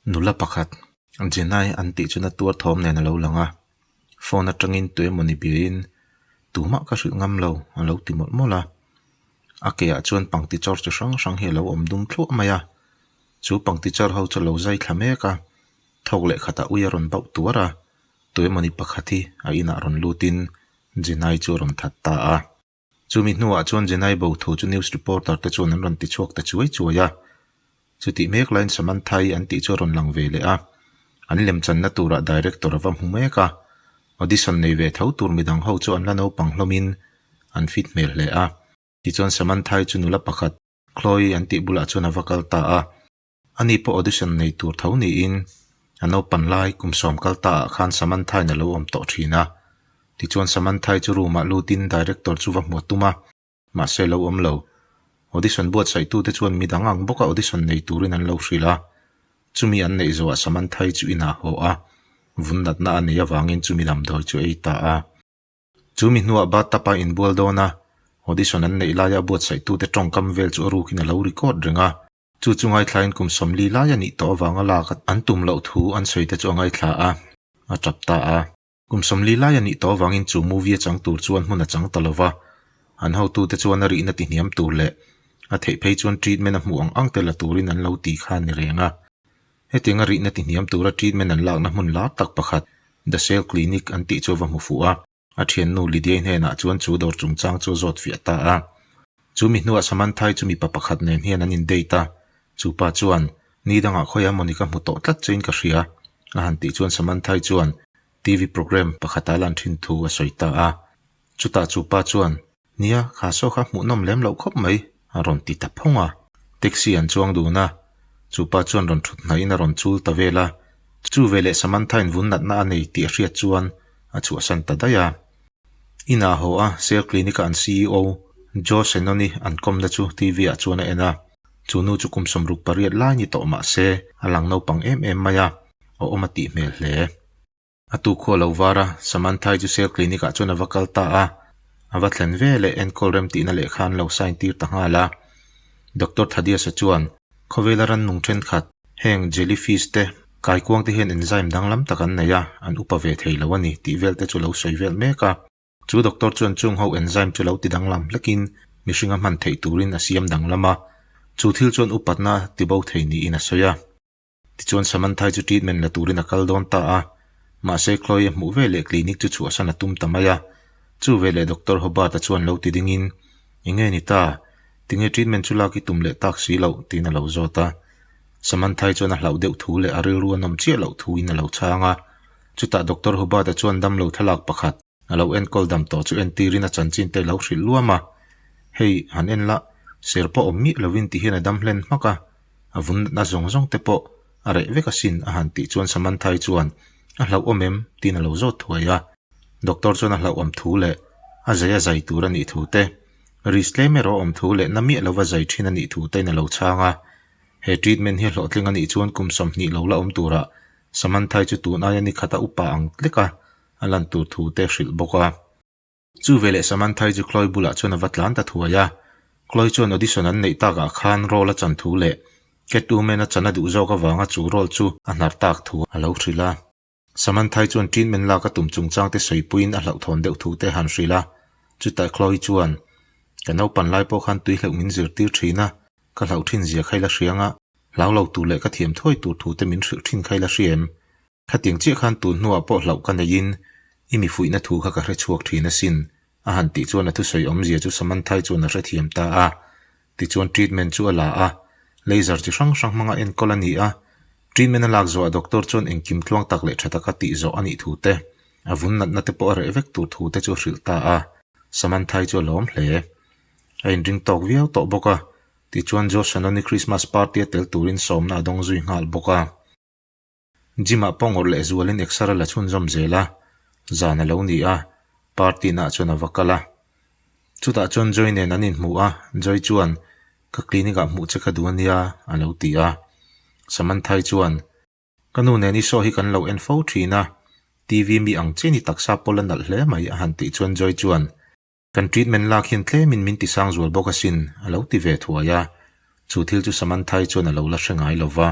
Nula pakhat, Jenai an tih chu na tuar thawm nen a lo lang a, phone atangin tu emawni biain tumah ka hrilh ngam lo a lo ti mawlh mawlh a. A ke ah chuan pangti chawr chi hrang hrang hi a lo awm dum thluah mai a, chu pangti chawr ho chu a lo zai thla mek a, thawk leh khatah ui a rawn bauh tuar a, tu emawni pakhat hi a inah rawn lutin Jenai chu a rawn that ta a. Chumi hnuah chuan Jenai bo thu chu news reporter te chuan an rawn ti chhuak ta chuai chuai a. Chutih mek laiin Samanthai an tih chu a rawn lang ve leh a. An lemchanna turah director a va hmu mek a. Audition nei ve tho tur midang ho chu an la naupang hlawmin an fit hmel hle a. Tichuan Samanthai chu nula pakhat Chloe an tih bulah chuan a va kal ta a. Ani pawh audition nei tur tho niin a naupan lai kum sawm kal ta ah khan Samantha-in a lo awm tawh thin a. Tichuan Samantha-i chu room ah lutin director chu va hmuah tum a, mahse lo awm lo. Audition buatsaih tute chuan midang ang bawka audition nei turin an lo hrilh a. Chumi an neih zawhah Samantha-i chu inah haw a, vun natna a neih avangin chumi damdawi chu ei ta a. Chu mi hnuah bathtub a inbual dawn a, audition an neih laia a buatsaihtute tawngkam vel chu a rukin a lo record reng a. Chu chu ngaithlain kum 40 lai a nih tawh avanga lak an tum loh thu an sawi te chu a ngaithla a, a tap ta a. Kum 40 lai a nih tawh avangin chu movie a chang tur chuan hmun a chang ta lo va, an hotute chuan a rihna tihniam tur leh a theih phei chuan treatment a hmuh ang ang te la turin an lo ti kha a ni reng a. Hetiang a rihna tihniam tura treatment an lakna hmun lar tak pakhat, The Cell Clinic an tih chu a va hmu fuh a. A thiannu Lydia-i hnenah chuan chu dawr chungchang chu a zawt fiah ta a. Chu mi hnuah Samantha-i chu mipa pakhat nen hian an in-date a. Chu pa chuan, Ni dangah khawiah Monica hmu tawh tlat chein ka hria, a han tih chuan Samantha-i chuan TV programme pakhatah a lan thin thu a sawi ta a. Chutah chu pa chuan, Nia, kha saw kha hmuhnawm lem loh khawp mai, a rawn ti ta phawng a. Taxi an chuang dun a, chu pa chuan rawn thut hnaihin a rawn chul ta vel a. Chu veleh Samantha-in vun natna a nei tih a hriat chuan a chhuahsan ta daih a. Inah haw a, Cell Clinic-a an CEO Joe Senoni an kawmna chu TV-ah chuan a en a. Chu nu chu kum 68 lai ni tawh mah se a lang naupang em em mai a, a awm a tih hmel hle. A tu khua lo var a, Samantha-i chu Cell Clinic-ah chuan a va kal ta a. A va thlen ve leh enkawl rem tihna lehkha an lo sign tir ta nghal a. Doctor Thaddeus-a chuan, Khawvela rannung thenkhat, heng jellyfish te, kaikuang te hian enzyme danglam tak an nei a, an upa ve thei lo a ni tih vel te chu lo sawi vel mek a. Chu doctor chuan chung ho enzyme chu lo ti danglam hlekin mihringa hman theih turin a siam danglam a. Chu thil chuan upatna tibo thei niin a sawi a. Tichuan Samantha-i chu treatment la turin a kal dawn ta a, mahse Chloe a hmuh veleh clinic chu chhuahsan a tum ta mai a. Chu veleh Doctor Hobart-a chuan lo ti dingin, Enge ni ta? Tinge treatment chu lak i tum leh tak si loh? tiin a lo zawt a. Samantha-i chuan a hlauh deuh thu leh a rilru a nawm chiah loh thuin a lo chhang a. Chutah Doctor Hobart-a chuan damlo thlalak pakhat, A lo enkawl dam tawh chu entirin a chanchin te lo hrilh luam a, Hei, han en la, ser pawh awm miah lovin ti hian a dam hlen hmak a, a vun natna zawng zawng te pawh a reh vek asin a han tih chuan Samantha-i chuan a hlauhawm em? tiin a lo zawt thuai a. Doctor chuan a hlauhawm thu leh a zai a zai tur a nih thu te, risk tlem erawh a awm thu leh na miah lova zai thin a nih thu tein a lo chhang a. He treatment hi a hlawhtling a nih chuan kum 20 lo la awm turah Samantha-i chu tun aia ni khata upa ang tlek a, a lan tur thu te hrilh bawk a. Chu veleh Samantha-i chu Chloe bulah chuan a va tlan ta thuai a. Chloe chuan audition an neih takah khan role a chan thu leh Catwoman a chan a duh zawk avanga chu role chu a hnar tak thu a lo hrilh a. Samantha-i chuan treatment lak a tum chungchang te sawipuiin a hlauhthawn deuh thu te han hrilh a. Chutah Chloe chuan, Ka naupan lai pawh khan tui hleuh min zirtir thin a, ka hlauh thin zia kha i la hria anga, hlau lo tur leh ka thiam thuai tur thu te min hrilh thin kha i la hria em? Khatiang chiah khan tun hnuah pawh hlauh ka neiin i mi fuihna thu kha ka hre chhuak thin asin, a han tih chuan a thusawi awmzia chu Samanthai chuan a hrethiam ta a. Tichuan treatment chu a la a, laser chi hrang hrang hmanga enkawl a ni a. Treatment a lak zawhah doctor chuan engkim tluang tak leh tha taka tih zawh a nih thu te, a vun natna te pawh a reh vek tur thu te chu a hrilh ta a. Samanthai chu a lawm hle. A inring tawk viau tawh bawk a. Tichuan Josh Hanoni Christmas party a tel turin sawmna a dawng zui nghal bawk a. Gym-ah pawh ngawrh leh zualin exer a la chhunzawm zel a, zan a lo ni a, party naah chuan a va kal a. Chutah chuan Joy nen an inhmu a, Joy chuan, Ka clinic-ah hmuh che ka duh a nia, a lo ti a. Samantha-i chuan, Ka nu nen i show hi kan lo en fo thin a, TV mi ang chian i taksa pawl a nalh hle mai, a han tih chuan Joy chuan, Kan treatment lak hian tlemin min tisang zual bawk asin, a lo ti ve thuai a. Chu thil chu Samantha-i chuan a lo la hre ngai lo va.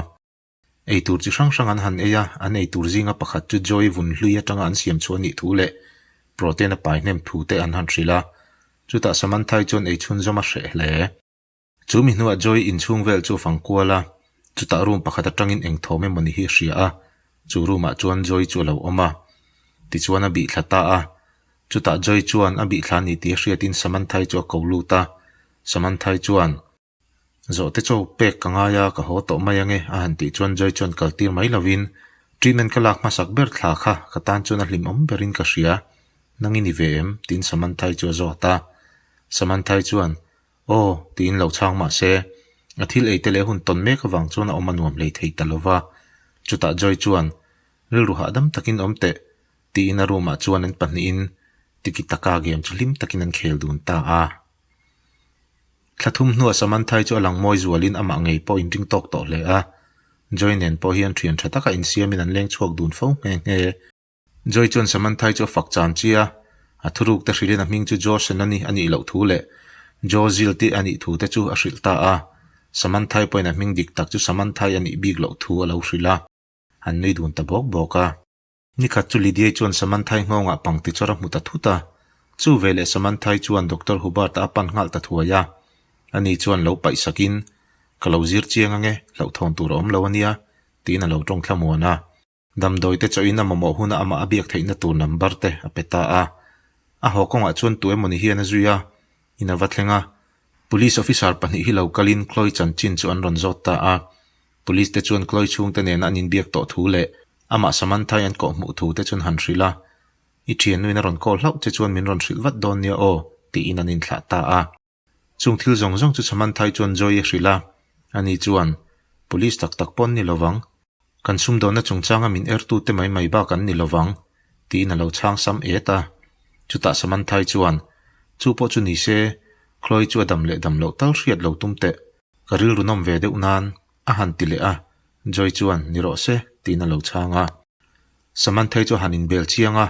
Eitur chi hrang hrang an han ei a, an eitur zinga pakhat chu Joy vun hlui atanga an siam chhuah anih thu leh protein a pai hnem thu te an han hrilh a. Chutah Samantha-i chuan ei chhunzawm a hreh hle. Chu mi hnuah Joy inchhung vel chu a fang kual a, chutah room pakhat atangin eng thawm emaw ni hi a hria a, chu room ah chuan Joy chu a lo awm a. Tichuan a bih thla ta a. Chutah Joy chuan a bih thla ni tih a hriatin Samantha-i chu a ko lut a. Samantha-i chuan, Zawhte chaw pek ka ngai a, ka haw tawh mai ange a han tih chuan Joy chuan kal tir mai lovin, Treatment ka lak hmasak ber thla kha ka tan chuan a hlimawm berin ka hria. Nang i ni ve em? tiin Samantha-i chu a zawt a. Samantha-i chuan, Aw, tiin lo chhang mah se, a thil ei te leh hun tawn mek avang chuan a awm a nuam hlei thei ta lo va. Chutah Joy chuan, Rilru hahdam takin awm teh, tiin a room ah chuan an pahnihin tiki taka game chu hlim takin an khel dun ta a. Thla thum hnuah Samantha-i chu a lang mawi zualin amah ngei pawh inring tawk tawh hle a. Joy nen pawh hian thian tha taka insiamin an leng chhuak dun fo nghe nghe. Joy chuan Samantha-i chu a fak chan chi a, a thuruk te hrilhin a hming chu Josen a ni a nih loh thu leh Jo Zil tih a nih thu te chu a hrilh ta a. Samantha-i pawhin a hming dik tak chu Samantha-i a nih bik loh thu a lo hrilh a, an nui dun ta bawk bawk a. Nikhat chu Lydia-i chuan Samantha-i nghawngah pangti chawr a hmu ta thut a, chu veleh Samantha-i chuan Doctor Hubert-a a pan nghal ta thuai a. Ani chuan lo paih sakin, Ka lo zir chiang ange, hlauhthawn tur a awm lo a nia, tiin a lo tawng thlamuan a. Damdawi te chawhin a mamawh huna amah a biak theihna tur number te a pe ta a. A haw kawngah chuan tu emawni hian a zui a, in a va thleng a. Police officer pahnih hi lo kalin Chloe chanchin chu an rawn zawt ta a. Police te chuan Chloe chhungte nena an inbiak tawh thu leh amah Samantha-i an kawhhmuh thu te chuan han hrilh a. I thiannuin a rawn call hlauh che chuan min rawn hrilh vat dawn nia aw, tiin an inthlah ta a. Chung thil zawng zawng chu Samantha-i chuan Joy a hrilh a, ani chuan, Police tak tak pawh an ni lovang. Kan sumdawnna chungchanga min ertute mai mai bak an ni lovang, tiin a lo chhang sam et a. Chutah Samantha-i chuan, Chu pawh chu ni se, Chloe chu a dam leh dam loh tal hriat lo tum teh. Ka rilru nawm ve deuh nan, a han ti leh a. Joy chuan, Ni rawh se, tiin a lo chhang a. Samantha-i chu a han inbel chiang a,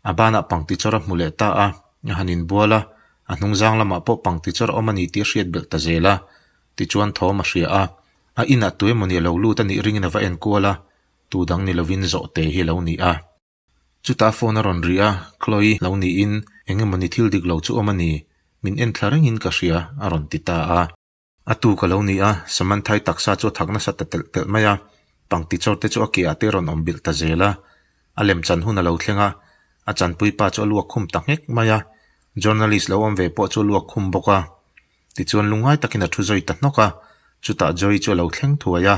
A banah pangti chawr a hmu leh ta a, a han inbual a, a hnungzang lamah pawh pangti chawr a awm a ni tih a hriat belh ta zel a. Tichuan thawm a hria a, a inah tu emawni a lo lut a nih ringin a va enkual a, tu dang ni lovin zawhte hi a lo ni a. Chutah phone a rawn ri a, Chloe lo niin eng emawni thil dik lo chu awm a ni, min en thla rengin ka hria a rawn ti ta a. A tu ka lo ni a, Samantha-i taksa chu a thak nasa ta telh telh mai a, pangti chawr te chu a ke ah te rawn awm bilh ta zel a. A lem chan hun a lo thleng a, a chanpui pa chu a luak khum ta nghek mai a, journalist lo awm ve pawh chu a luak khum bawk a. Tichuan lungngai takin a thu zawi ta hnawk a, chutah Joy chu a lo thleng thuai a.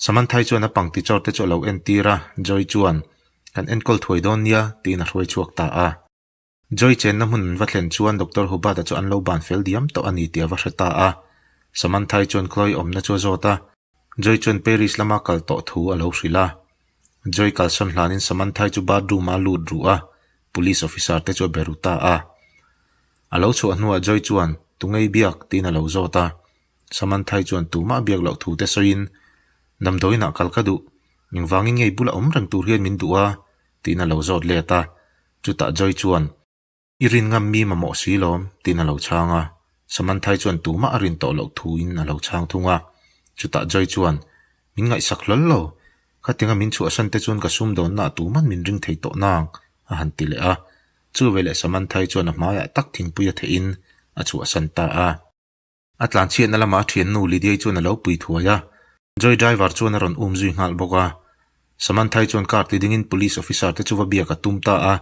Samantha-i chuan a pangti chawr te chu a lo entir a, Joy chuan, Kan enkawl thuai dawn nia, tiin a hruai chhuak ta a. Joy chenna hmun an va thlen chuan Doctor Hubbard-a chu an lo ban fel diam tawh a ni tih a va hre ta a. Samantha-i chuan Chloe awmna chu a zawt a, Joy chuan Paris lama kal tawh thu a lo hrilh a. Joy kalsawn hlanin Samantha-i chu bathroom-ah a lut ruh a, police officer te chu a be ru ta a. A lo chhuah hnuah Joy chuan, Tungei biak? tiin a lo zawt a. Samantha-i chuan tumah biak loh thu te sawiin, Damdawiinah kal ka duh. Engvangin ngei bula awm reng tur hian min duh a? tiin a lo zawt let a. Chutah Joy chuan, I rin ngam mi mamawh si lawm, tiin a lo chhang a. Samantha-i chuan tumah a rin tawh loh thuin a lo chhang thung a. Chutah Joy chuan, Min ngaihsak hlawl lo. Khatinga min chhuahsan te chuan ka sumdawnna ah tuman min ring thei tawh nang, a han ti leh a. Chu veleh Samantha-i chuan a hmaiah tak thingpui a theihin a chhuahsan ta a. A tlanchhiatna lamah a thiannu Lydia-i chuan a lo pui thuai a, Joy driver chuan a rawn um zui nghal bawk a. Samantha-i chuan car ti dingin police officer te chu va biak a tum ta a,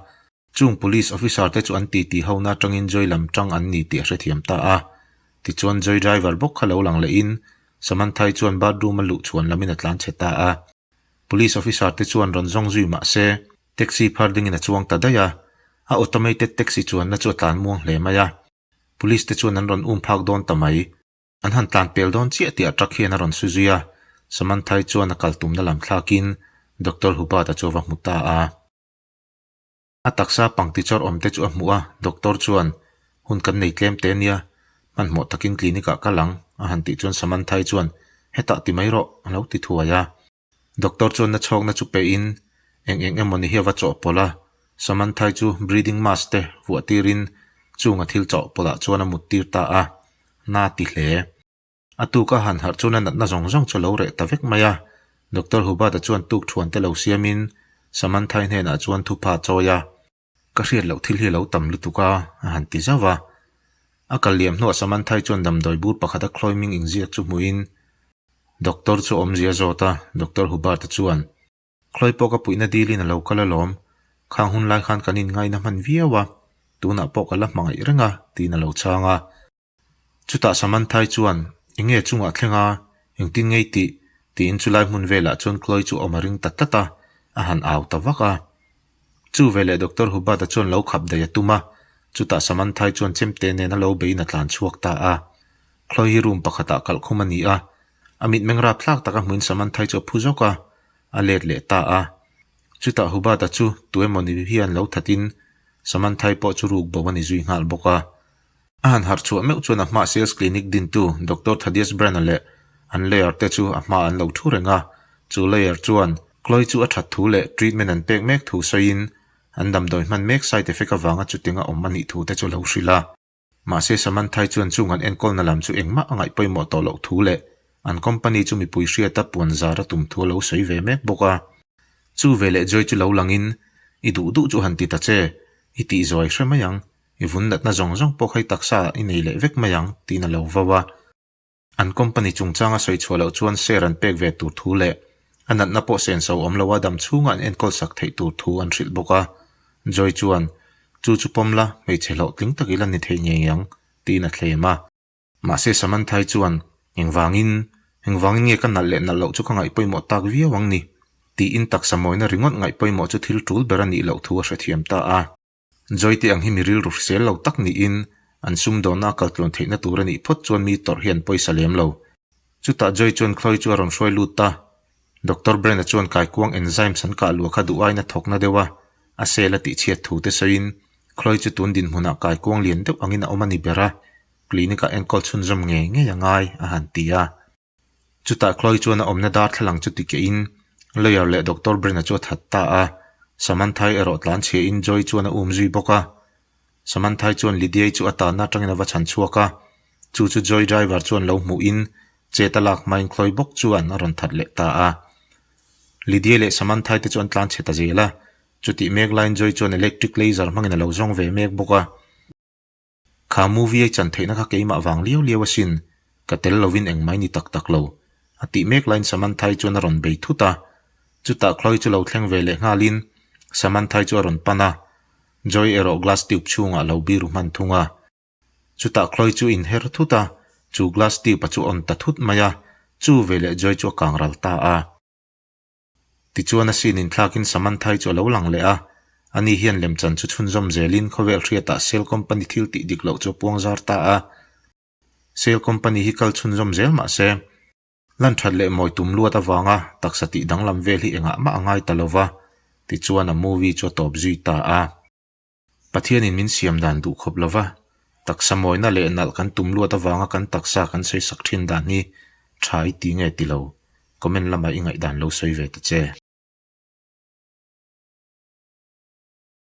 chung police officer te chu an titi hona atangin Joy lam tang an ni tih a hrethiam ta a. Tichuan Joy driver bawk kha lo lang lehin Samantha-i chuan bathroom a luh chhuan lamin a tlanchhe ta a. Police officer te chuan rawn zawng zui mah se taxi phar dingin a chuang ta daih a, a automated taxi chuanna chu a tlan muang hle mai a. Police te chuan an rawn um phak dawn ta mai. An han tlan pel dawn chiah tih a truck hian a rawn su zui a, Samantha-i chuan a kal tumna lam thlakin Doctor Hubbard-a chu a va hmu ta a. A taksa pangti chawr awm te chu a hmuh a, Doctor chuan, Hun kan nei tlem te nia, hmanhmawh takin clinic ah kal ang, a han tih chuan Samantha-i chuan, Hetah ti mai rawh, a lo ti thuai a. Doctor chuan na chhawkna chu pehin eng eng emaw ni hi a va chawhpawlh a, Samantha-i chu breathing mask te vuah tirin chung a thil chawhpawlh ah chuan a mut tir ta a, na ti hle. A tuk a han harh chuan a natna zawng zawng chu a lo reh ta vek mai a, Doctor Hubbard-a chuan tuk thuan te lo siamin Samantha-i hnenah chuan thupha a chawi a. Ka hriat loh thil hi a lo tam lutuk a, a han ti zauh a. A kal liam hnuah Samantha-i chuan damdawi bur pakhata Chloe hming inziak chu hmuhin Doctor chu awmzia a zawt a, Doctor Hubbard-a chuan, Chloe pawh ka puihna dilin a lo kal alawm, khang hun lai khan kan inngaina hman viau a, tunah pawh ka la hmangaih reng a, tiin a lo chhang a. Chutah Samantha-i chuan, Enge chungah thleng a, engtin ngei tih? tiin chulai hmun velah chuan Chloe chu awm a ring ta tlat a, a han au ta vak a. Chu veleh Doctor Hubbard-a chuan lo khap daih a tum a, chutah Samantha-i chuan chemte nen a lo beiin a tlan chhuak ta a. Chloe hi room pakhatah kalh khum a ni a, a mitmeng rapthlak taka hmuin Samantha-i chu a phu zawk a, a let leh ta a. Chutah Hubbard-a chu tuemaw ni hian lo thatin Samantha-i pawh chu ruk bo a ni zui nghal bawk a. A han harh chhuah meuh chuan a hma sales clinic dintu Doctor Thaddeus Brenner leh an lawyer te chu a hma an lo thu reng a. Chu lawyer chuan Chloe chu a that thu leh treatment an pek mek thu sawiin an damdawi hman mek side effect avanga chutinga awm a nih thu te chu lo hrilh a. Mahse Samantha-i chuan chung an enkawlna lam chu engmah a ngaih pawimawh tawh loh thu leh an company chu mipui hriata puan zar a tum thu a lo sawi ve mek bawk a. Chu veleh Joy chu lo langin, I duh duh chu han ti ta che, i tih zuai hre mai ang. I vun natna zawng zawng pawh khai taksa i nei leh vek mai ang, tiin a lo vau a. An company chungchanga sawi chhuah loh chuan share an pek ve tur thu leh a natna pawh senso awm loa dam chhunga an enkawl sak theih tur thu an hrilh bawk a. Joy chuan, Chu chu pawm la, hmeichhe hlawhtling tak ila ni thei ngei ang, tiin a thlem a. Mahse Samantha-i chuan, Engvangin, engvangin nge ka nalh leh nalh loh chu ka ngaih pawimawh tak viau ang ni? tiin taksa mawina ringawt ngaih pawimawh chu thil tul ber a nih loh thu a hrethiam ta a. Joy te ang hi mi rilru hrisel lo tak niin an sumdawnna a kaltluan theihna tur a nih phawt chuan mi tawrh hi an pawisa lem lo. Chutah Joy chuan Chloe chu a rawn hruai lut ta. Doctor Brand-a chuan kaikuang enzymes an kah luah kha duh aiin a thawkna deuh a, a cell a tihchhiat thu te sawiin Chloe chu tun dinhmunah kaikuang lian deuh angin a awm a ni ber a, clinic-ah enkawl chhunzawm ngei ngei a ngai, a han ti a. Chutah Chloe chuan a awmna darthlalang chu tikehin lawyer leh Doctor Brenna chu a that ta a, Samantha-i erawh tlan chhiahin Joy chuan a um zui bawk a. Samantha-i chuan Lydia-i chu a tanna atangin a va chhan chhuak a, chu chu Joy driver chuan lo hmuhin chet a lak hmain Chloe bawk chuan a rawn that leh ta a. Lydia leh Samantha-i te chu an tlan chhe ta zel a, chutih mek laiin Joy chuan electric laser hmangin a lo zawng ve mek bawk a. Kha movie a chan theihna kha keimah vang liau liau asin, ka tel lovin engmah i ni tak tak lo, a tih mek laiin Samantha-i chuan a rawn bei thut a. Chutah Chloe chu lo thleng ve leh nghalin Samantha-i chu a rawn pan a, Joy erawh glass tube chhungah a lo biru hman thung a. Chutah Chloe chu inher thut a, chu glass tube a chu on ta thut mai a, chu veleh Joy chu a kang ral ta a. Tichuan a sin inthlakin Samantha-i chu a lo lang leh a, ani hian lemchan chu chhunzawm zelin khawvel hriatah Shell Company thil tih dik loh chu a puang zar ta a. Shell Company hi kal chhunzawm zel mah se, lan that leh mawi tum luat avanga taksa tih danglam vel hi engah mah a ngai ta lo va, tichuan a movie chu a tawp zui ta a. Pathianin min siam dan duh khawp lo va, taksa mawina leh nalh kan tum luat avanga kan taksa kan sawi sak thin dan hi tha i ti nge ti lo? Comment lamah i ngaihdan lo sawi ve ta che.